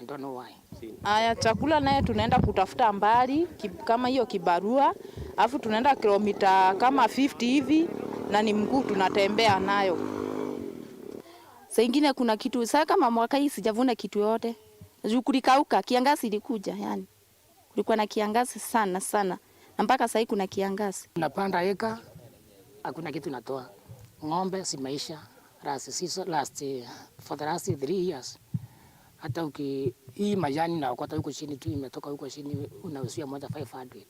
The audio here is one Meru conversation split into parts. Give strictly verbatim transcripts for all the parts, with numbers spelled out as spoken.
Don't know why. Aya, chakula naye tunaenda kutafuta mbali, ki-, kama hiyo kibarua, alafu tunaenda kilomita kama fifty hivi, na ni mguu tunatembea nayo. Saa ingine kuna kitu, saa kama mwaka hii sijavuna kitu yote. Juu kulikauka, kiangazi ilikuja, yani. Kulikuwa na kiangazi sana, sana. Na mpaka saa hii kuna kiangazi. Unapanda eka, hakuna kitu natoa. Ng'ombe zimeisha last season, last, for the last three years. Hata uki-, hii majani naokota huko chini tu, imetoka huko chini, unauzia moja five hundred.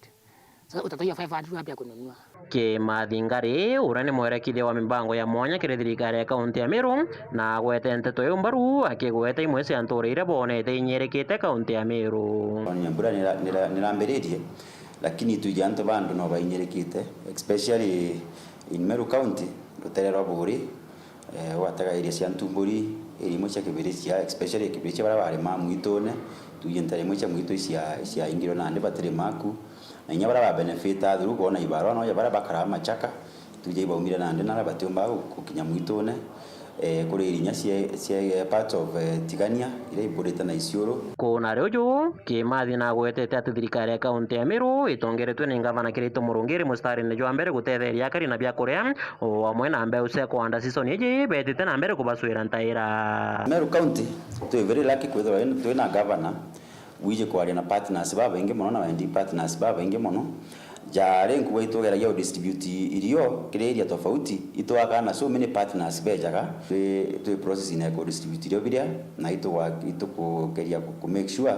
Sasa utatoa five hundred wapi ya kununua? Kimathi Ngari, uria ni mwerekithia wa mibango ya mwanya kiri thirikari ya kaunti ya Meru, na agwete nteto iu mbaru, akigweta imwe cia ntuura iria boonete inyerikite kaunti ya Meru. Nyambura nira-, nira-, nirambiririe, lakini twiji antu bandu no bainyirikite, especially in Meru County, rutere rwa Buuri, eh, gwatega area cia Ntumburi, area imwe cia Kibirichia, especially Kibirichia baria barima mwitune, twiji ntere imwe cia mwitu icia, cia ingiro nandi batiri maku, na inya baria ba benefit through kwona ibarua noja baria bakaraa machaka, twiji ibaumire nandi naria batiumba gu-, gukinya mwitune, eh, kuri area inya cia, cia part of, eh, Tigania, iria iburite na Isiolo. Kuna ri uju, Kimathi nagwetete ati thirikari ya kaunti ya Meru itongeretwe ni ngavana Kiraitu Murungi iri mustarine jwa mbere gutetheria akari na biakuria, o amwe na mbeu cia kwanda season iji, betite na mbere kubacwira ntaira. Meru County, twi very lucky kwithirwa twina governor wiji kwaria na partners babaingi mono na wendi partners babaingi mono. Jari nkuga itugeragia u distribute irio kiri area tofauti, itwakaa na so many partners bejaga. Twi, twi process ya ku distribute irio biria, na itugwa-, itukugeria ku, ku make sure,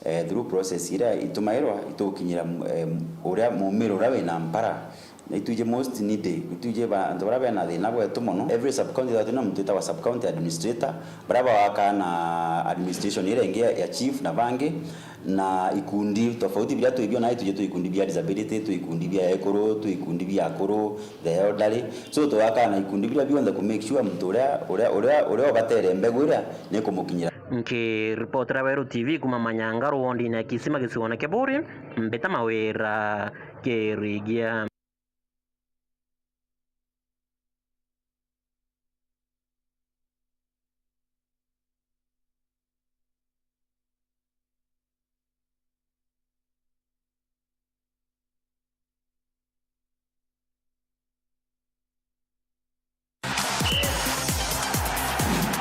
eh, through process iria itumairwa, itugukinyira, eh, uria mumiro uria wina mpara. Na itwiji most needy, itwiji ba-, antu baria bena thina bwetu mono. Every sub county ithathatu na muntu witagwa sub county administrator, baria bawakaa na administration iria ingi ya, ya chief na bangi, na ikundi tofauti biria twibio, na itwiji twi ikundi bia disability, twi ikundi bia ekuru, twi ikundi bia akuru, the elderly. So twakaa na ikundi biria bionthe ku make sure muntu uria, uria, uria, uria ubatere mbegu iria ni kumukinyira. Nkiripotera Weru T V kuma Manyanga, rwondine ya Kisima, gicigoone kia Buuri, Mbita Mawira, Kirigia.